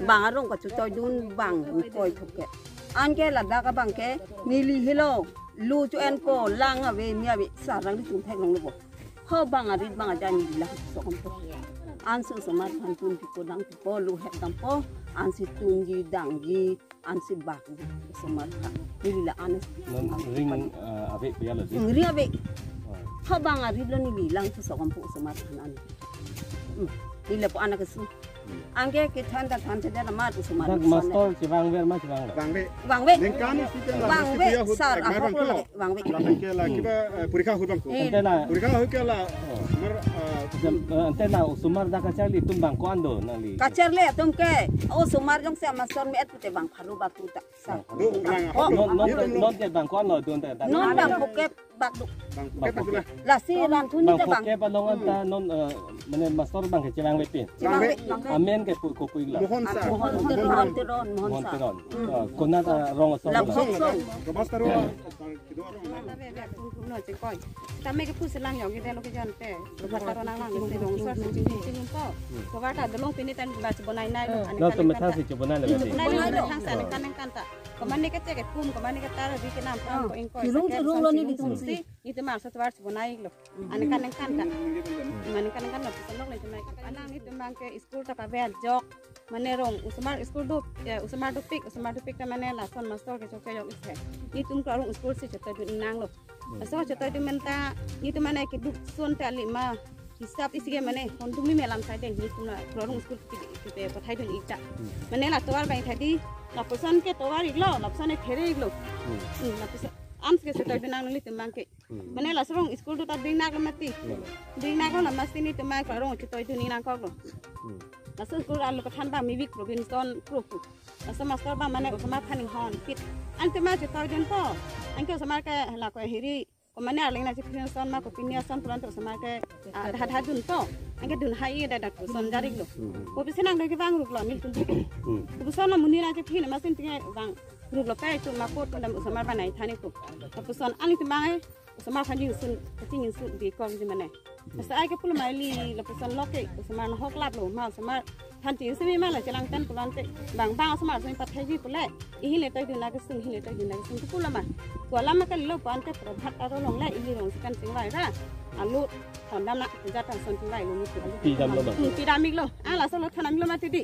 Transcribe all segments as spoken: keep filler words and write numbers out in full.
Bang arong kachetoidun bang ingkoi thok ke. Anke ladak abang ke neli helo. Lu cho-enpo, lang ave, me ave, sar nanglitum theklonglo bo. Ho bang arit bang aja neli la sok-ompo. Ansi osomar aphan tun pipo dang pipo, lu hek dampo, ansi tunji dangji, ansi bakji osomar aphan. Neli la an. Non ring, eh, ave pu ya lo di? Hmm, ring ave. Oh. Ho bang arit lo neli lang sok-ompo osomar aphan an. Hmm. Neli lapu anak kesu. Anke kethan ta than chedam amat osomar. Dak master chevangver ma chevanglo? Vangve. Vangve. Ningkan isi pen la Vangve, mesti puya ahut sar, ekmar ahok bangko. Lo lake, vangve. Lapen ke la kiba, eh, porikha ahut bangko. Eh. Ante la. Porikha ahut ke la, Oh. mar, eh, Jam, eh, ante la osomar dak kacharli atum bang ko-an do nangli? Kacharli atum ke, osomar jongsi master me-et pute bang pharo bak tu ta. Sar. Do, lang Oh, ahok lo. non, non, Itum lo. non ke bang ko-an lo do ante dak? Non bang phokep bak do. Bang phokep bak do la. Lasi ranthu ni Bang ta bang. phokep along anta non, eh, mane master bang ke chevangvepin. Chevangve. Amen ke pu-, kopi la? Mohon sar. Mohon Teron, Teron, Mohon Mohon sar. Teron. Hmm. Eh, konat, eh, rong asong La la? Bhok Song. Ke master wa, kido rong la. Tame ke pusi lang yong ide lo ke jante. Batar nang lang si rong sar si ching ching po. Batar dolong pini tan bas bonai nai lo. Ane Lo kan to kan methang ta. si chobonai le Chobonai badi. lo, methang sa ane kan kan ta. Komane ke chek ke pum, komane ke tar ri ke nam pram ko ingkoi. Chirung saker chirung lo sang ni chirung ditung sung si. si. Nitum bang so tovar chobonai lo. Ane kan kan ta. Mane kan kan lo puson lok le chonai. Anang nitum bang ke school ta kave ajok. Mane rong osomar school do, eh, osomar dopik, osomar dopik ta mane lason master ke chok chok ise. Nitum ke rong school si chetoidun nanglo. Laso chetoidun menta nitum mane keduk son ta lima. Hisap isi ke mane hondung ni melam sai deng nitum la rong school ke, ke, ke pathaidun ik ta. Mane la tovar bang thadi, lapuson ke tovar iklo, lapuson ke there iklo. Hmm, lapuson an ke chetoidun nang nitum bang ke. Hmm. Mane laso rong school do ta ding nak lo mati. Hmm. Ding nak lo masi nitum bang ke rong chetoidun ni nangkok lo. Hmm. Laso school arlo kethan bang mivik Robinson Kroku. Laso master bang mane osomar aphan inghon pit. Ante ma chetoidunpo. Anke osomar ke la ko hiri. Komane arleng na chiphin son ma kopine son puran to osomar ke, ah, dha dha dunpo. Anke dun hai da dak son jarik lo. Hmm. Kopisi nang do ke bang ruk lo nelitum. Hmm. Kopi son lo monit na chiphin masin tinge bang ruk lo pe tu ma kot dam osomar banai thani ko. Lapuson an itum bang eh. Osomar aphan jingsun, kachingsun di kong di mane. Sa ai ke pulo maili lapuson lok ke, osomar nahok lap lo, ma osomar aphan chingsun ma la chelang pen pulo ante. Bang bang osomar aphan pathaiji pule, ihin le toidun na kesung, ihin le toidun na kesung ke pulo ma. Ko alam ma kalilo pu ante Prabhat aro along le, ili rong si kan chingvai ra. Alu thondam na, jat ason chingvai lo ni tu alu. Pidam lo ma. Hmm, pidam iklo. Ah, laso lo thondam iklo mati di.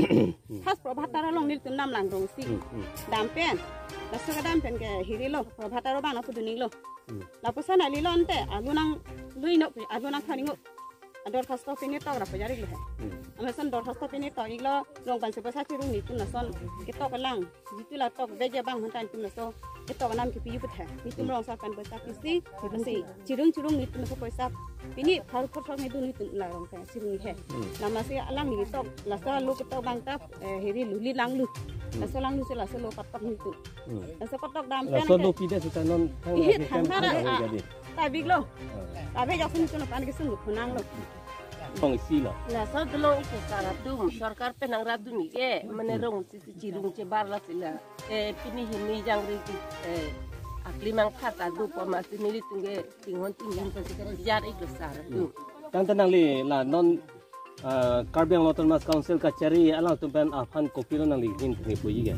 First Prabhat aro along nelitum dam lang rong si. Hmm, hmm. Dam pen. Laso kedam pen ke hiri lo, Prabhat aro bang na pudun iklo. Hmm. Lapuson alilo ante, alu nangluino, alu nangthon iklo. Adorkhasto pini tok ra pajarik lo he. Hmm. Ameson dorkhasto pini tok iklo, rong pan se poisa chirung nitum lason ketok lang. Jitu la tok veja bang hontan nitum laso ketok nam kepi yu pethe. Nitum Hmm. rong sar pan poisa pisi, pisi. Chirung chirung nitum laso poisa. Pini phar phar thok nidun nitum la rong ke chirung he. Hmm. Lamasi alang ni tok, laso lo ketok bang ta, eh, hiri luli langlu. Hmm. Laso langlu si laso lo patok nitum. Hmm. Laso patok dam Laso pen ke. Lo pide seta non thang Ihi, lagi kan thang thang thang lagi ah. jadi. Tabik lo. Ah. Tabe jok sini tuno pan ke sungguh punang lo. Kong isi lo. Laso dolo ke sar atum, sorkar pen nangrap dun ke, mane Hmm. rong si si chirung chebar la sila. Eh, pini hini jangri ki, eh, akli mang phat adu po masi nelitum ke tinghon tinghon pasi jar iklo sar atum. Tang tenang li la non Ah, Karbi Anglong Autonomous Council kachari alangtum pen aphan kopilo nangli hin thengri puji ke?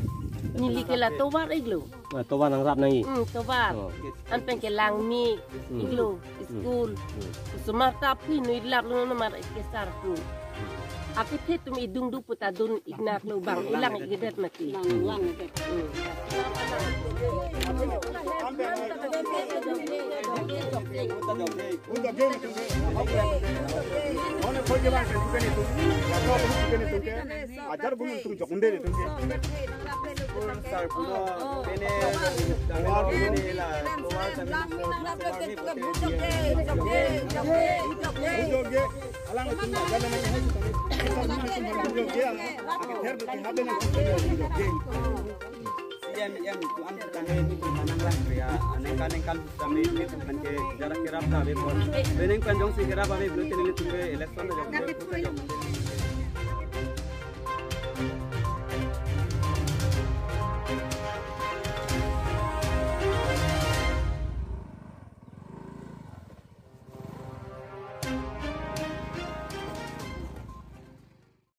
Neli ke la tovar iklo. Ah, tovar nangrap nangji. Hmm, tovar. Oh. An pen ke langni Hmm. iklo, Hmm. school. Hmm. Osomar ta aphi nui lap lo nomar ke sar tu. Aphi the tum idung du puta dun iknak lo bang ilang idet mati. Lang, lang idet. Hmm. Ajar bulu tung jok unde ni tung ke. Sar pulo pene, pene la, tovar kami, tovar kami. Jok ke, alang tung ajar na ni hai tung. Jok ke, agar betul habis na jok ke. Em, em, tu am tu kami ni tu manang lang ya. Aneng kaneng kan kami ni tu kan ke jarak kerap ta ave pon. Beneng panjong si kerap ave belum tene tu ke election ta jok.